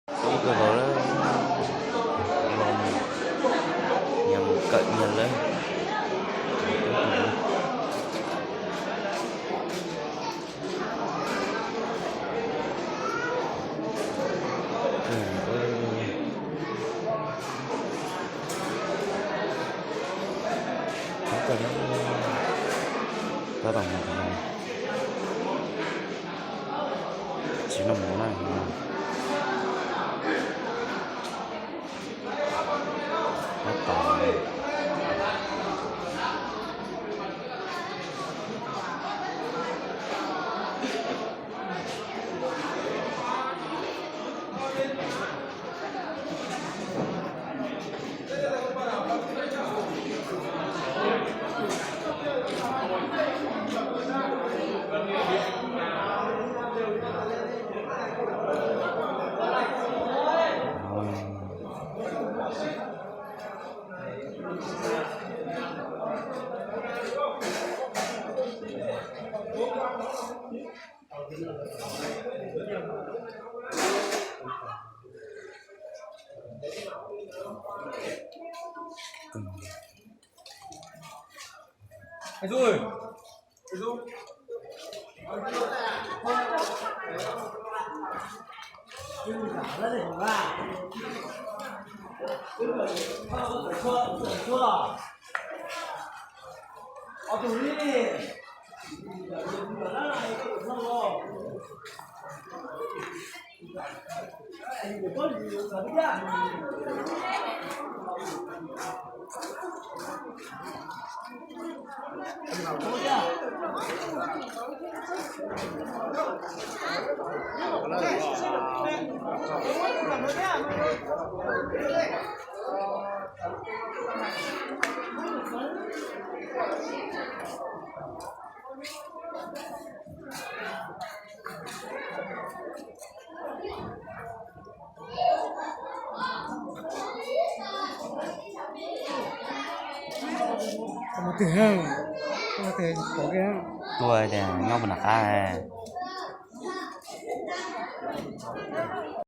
Ib tug laus lawm, los mus, nyias mus kawm nyias lawm. Tsis noj mov na. Mus twg, mus twg, tua tias nyob puag nram qab.